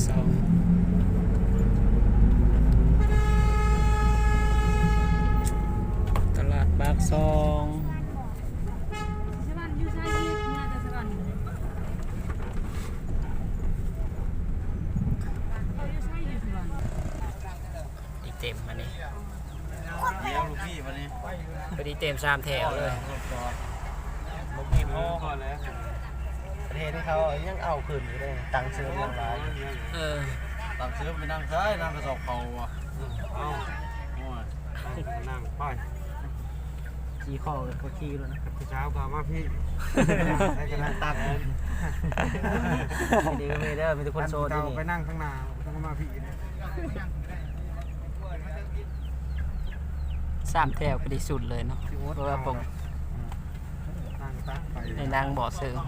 ສອງ ຕະຫຼາດປາກຊ່ອງ. ອີເຕັມອັນນີ້ ດຽວລູກພີ່ບັດນີ້ ພໍດີເຕັມສາມແຖວເລີຍ. ບໍ່ກິນພໍແລ້ວ ປະເທດທີ່ເຂົາຍັງເອົາຂຶ້ນຢູ່ເດ້ ຕັງເສີມຍັງຫຼາຍ. ເອີ ຕັງເສີມໄປນັ່ງໃສ ນັ່ງກະສອບເຂົ້າບໍ່? ເອົ້າ ໂອ້ຍ ນັ່ງໄປ ຂີ່ຄໍກໍຂີ່ໂລດນະ ຜູ້ສາວກໍເອົາມາພີ້ ໃຫ້ກຳລັງຕັກ ດີກໍມີເດີ ມີແຕ່ຄົນໂສດຢູ່ນີ້ ໄປນັ່ງຂ້າງໜ້າ ບໍ່ຕ້ອງເອົາມາພີ້ເດ້. ສາມແຖວກໍດີສຸດເລີຍເນາະ ເພາະວ່າປົກ ນັ່ງຕັກໄປ ໃຫ້ນັ່ງເບາະເສີມ.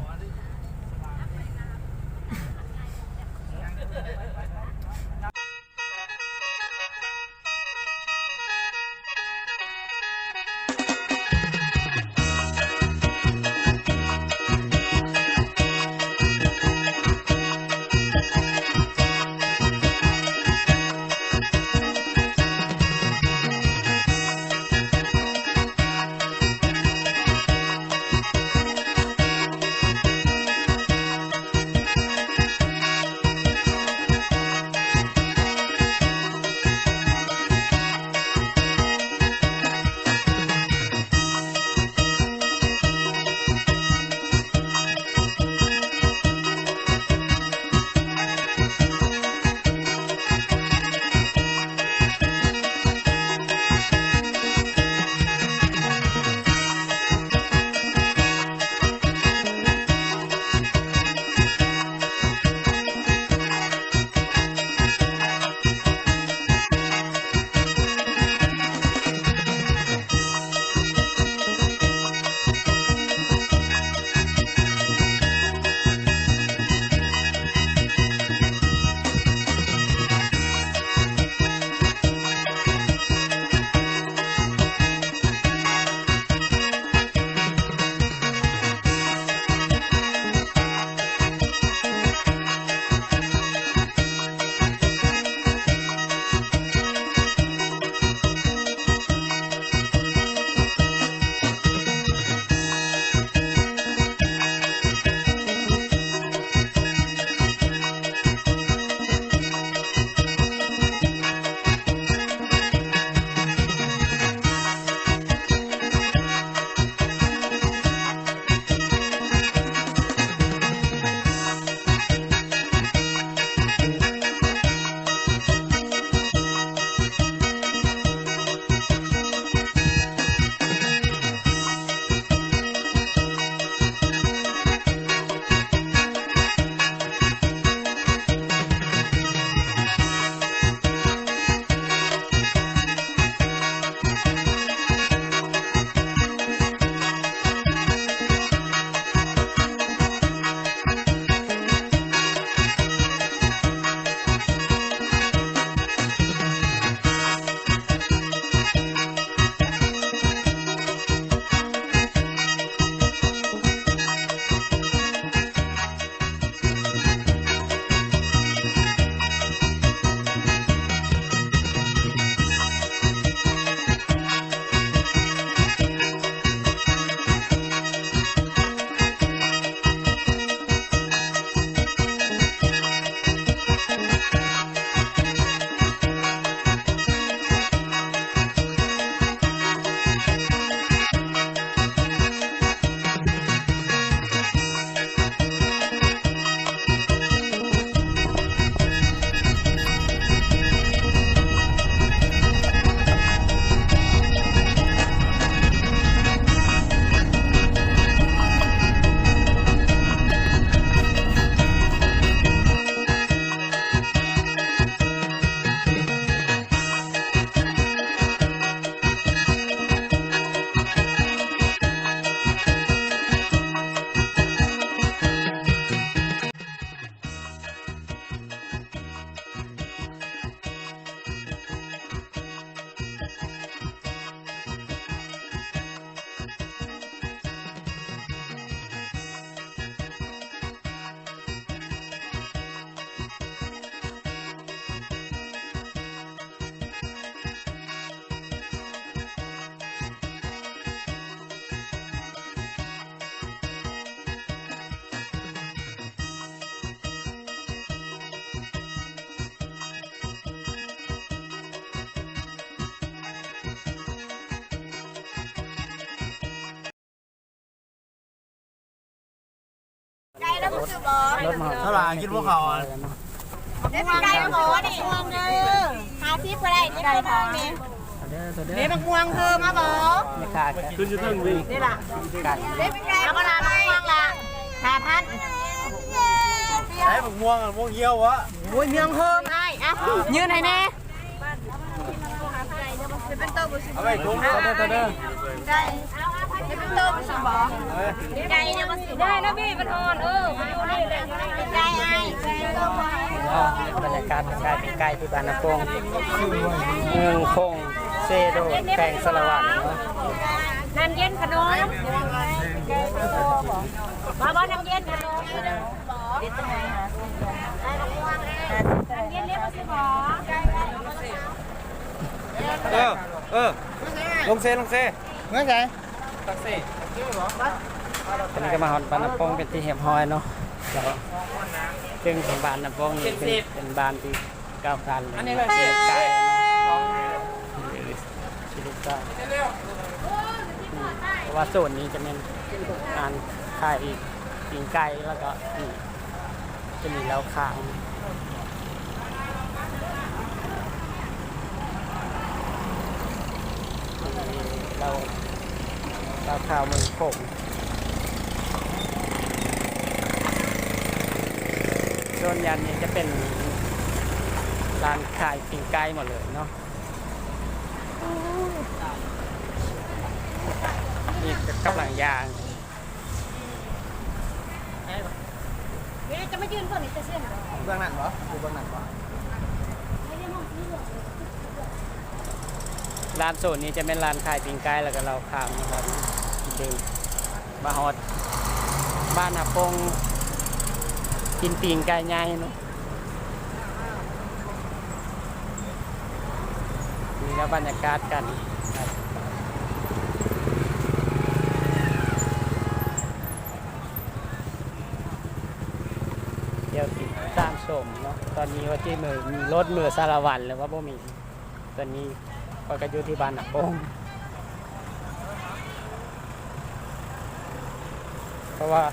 ລົດມາຮອດ ເທົ່າໃດກິນພວກເຂົາ ເດ້ ໄກ່ບໍ່ນີ້ ຫ້າສິບກໍໄດ້ ນີ້ໄກ່ທອງນີ້ ເດີ ເດີ ເດ້ ບັກມ່ວງເພີ່ມມາບໍ່ ແມ່ຄ້າ ຂຶ້ນຢູ່ເທິງນີ້ ນີ້ລະ ເດ້ ເອົາບໍ່ລະ ບັກມ່ວງລະ ຫ້າພັນ ໄດ້ບັກມ່ວງ ບັກມ່ວງຫ່ຽວຫວາ ໂອ້ຍ ມ່ວງເພີ່ມ ອ້າຍ ເອົາ ຍື່ນໃຫ້ແດ່. ເອົາໄວ້ຖົງເດີ ເດີ ເດີ ໄກ່ ເປັນໂຕບໍ່ຊິບອກ ໄກ່ຍັງບໍ່ຊິບອກ ໄດ້ນະພີ່ ມັນອ່ອນ ເອີ ມັນຢູ່ນີ້ແຫຼະ ໄກ່ອ້າຍ ເນາະ ບັນຍາກາດຂາຍປີ້ງໄກ່ທີ່ບ້ານນາໂປ່ງ ເມືອງຄົງເຊໂດ ແຂວງສາລະວັນເນາະ ນ້ຳເຢັນຂະໜົມ ວ່າບໍ່ ນ້ຳເຢັນຂະໜົມ. ເອີ ເອີ ລົງເຊ ລົງເຊ ເມືອໃສ ຕັກເຊ ຕອນນີ້ກໍມາຮອດບ້ານນາໂປ່ງເປັນທີ່ຮຽບຮ້ອຍເນາະ ແລ້ວເຊິ່ງເປັນບ້ານນາໂປ່ງນີ້ເປັນ ເປັນບ້ານທີ່ກ້າວຂານ ອັນນີ້ແຫຼະ ເປັນກາຍເນາະ ຊີວິດເກົ່າ ເພາະວ່າໂຊນນີ້ຈະແມ່ນຮ້ານຂາຍປີ້ງໄກ່ ແລ້ວກໍ ຈະມີເຫຼົ້າຂາວ ເຫຼົ້າ ເຫຼົ້າຂາວເມືອງຄົງ ໂຊນຍ່ານນີ້ຈະເປັນຮ້ານຂາຍປີ້ງໄກ່ໝົດເລີຍເນາະ ນີ້ກຳລັງຍ່າງ ເອີ ຈະມາຢືນເບິ່ງນີ້ຈະເຊື່ອບໍ່ ເບື້ອງນັ້ນບໍ່ ຢູ່ເບື້ອງນັ້ນບໍ່ ຮ້ານໂຊນນີ້ຈະແມ່ນຮ້ານຂາຍປີ້ງໄກ່ ແລ້ວກໍເຫຼົ້າຂາວເນາະ ເດີ ມາຮອດບ້ານນາໂປ່ງ ກິນປີ້ງໄກ່ໃຫຍ່ເນາະ. ນີ້ລະບັນຍາກາດການທ່ຽວຕິດຕາມຊົມເນາະ ຕອນນີ້ວ່າຊິມີລົດເມືອສາລະວັນ ຫຼືວ່າບໍ່ມີ ຕອນນີ້ຂ້ອຍກໍຢູ່ທີ່ບ້ານນາໂປ່ງ ເພາະວ່າ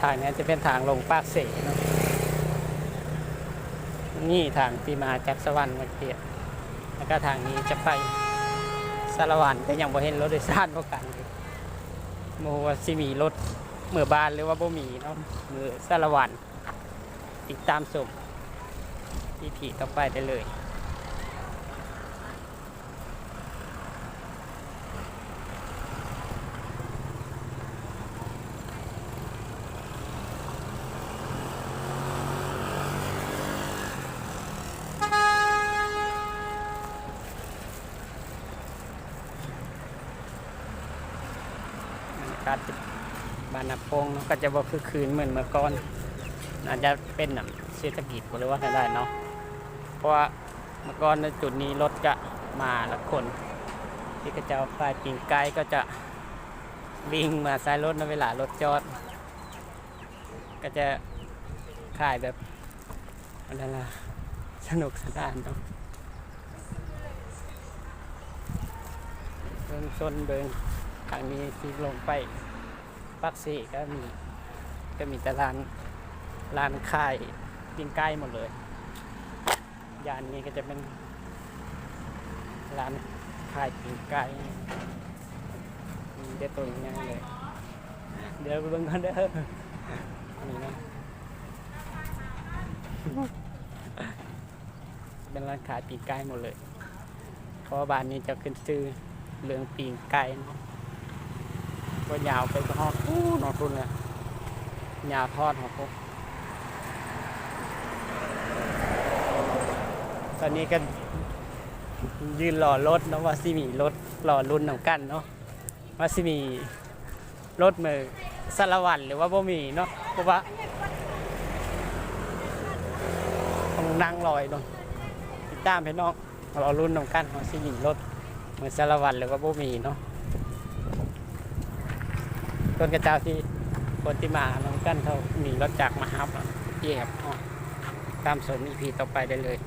ທາງນີ້ຈະເປັນທາງລົງປາກເຊເນາະ ນີ້ທາງທີ່ມາຈາກສະຫວັນມາກຽດ ແລ້ວກໍທາງນີ້ຈະໄປສາລະວັນ ແຕ່ຍັງບໍ່ເຫັນລົດໂດຍສານບໍ່ກັນຢູ່ ບໍ່ຮູ້ວ່າຊິມີລົດເມືອບ້ານ ຫຼືວ່າບໍ່ມີເນາະ ເມືອສາລະວັນ. ຕິດຕາມຊົມອີພີຕໍ່ໄປໄດ້ເລີຍ. ບັນຍາກາດບ້ານນາໂປ່ງເນາະ ກໍຈະບໍ່ຄຶກຄື້ນເໝືອນເມື່ອກ່ອນ ອາດຈະເປັນນຳເສດຖະກິດບໍ່ ຫຼືວ່າແນວໃດເນາະ ເພາະວ່າເມື່ອກ່ອນໃນຈຸດນີ້ລົດຈະມາລະຄົນ ທີ່ເຂົາເຈົ້າຂາຍປີ້ງໄກ່ກໍຈະວິ່ງມາໃສ່ລົດເນາະ ເວລາລົດຈອດ ກໍຈະຂາຍແບບ ອັນນັ້ນລະ ສະໜຸກສະໜານເນາະ ເບິ່ງຊົນເບິ່ງ ທາງນີ້ຊິລົງໄປປາກເຊກໍມີ ກໍມີແຕ່ຮ້ານ ຮ້ານຂາຍປີ້ງໄກ່ໝົດເລີຍ ຍ່ານນີ້ກໍຈະເປັນຮ້ານຂາຍປີ້ງໄກ່ ມີແຕ່ໂຕໃຫຍ່ເລີຍ. ດຽວໄປເບິ່ງກ່ອນເດີ ນີ້ນະ ເປັນຮ້ານຂາຍປີ້ງໄກ່ໝົດເລີຍ ເພາະວ່າບ້ານນີ້ຈະຂຶ້ນຊື່ເລື່ອງປີ້ງໄກ່ເນາະ ບໍ່ຍາວໄປຮອດພຸ້ນເນາະ ພຸ້ນແຫຼະ ຍາວທອດຮອດພຸ້ນ ຕອນນີ້ກໍຢືນລໍລົດເນາະ ວ່າຊິມີລົດ ລໍລຸ້ນນຳກັນເນາະ. ວ່າຊິມີລົດເມືອສາລະວັນ ຫຼືວ່າບໍ່ມີເນາະ ເພາະວ່າຕ້ອງນັ່ງລໍຢູ່ເນາະ ຕິດຕາມພີ່ນ້ອງ ລໍລຸ້ນນຳກັນວ່າຊິມີລົດເມືອສາລະວັນ ຫຼືວ່າບໍ່ມີເນາະ ເພິ່ນເຂົາເຈົ້າຊິ ຄົນທີ່ມານຳກັນ ເຂົາມີລົດຈັກມາຮັບ ເກັບເນາະ ຕາມຊົມອີພີຕໍ່ໄປໄດ້ເລີຍ.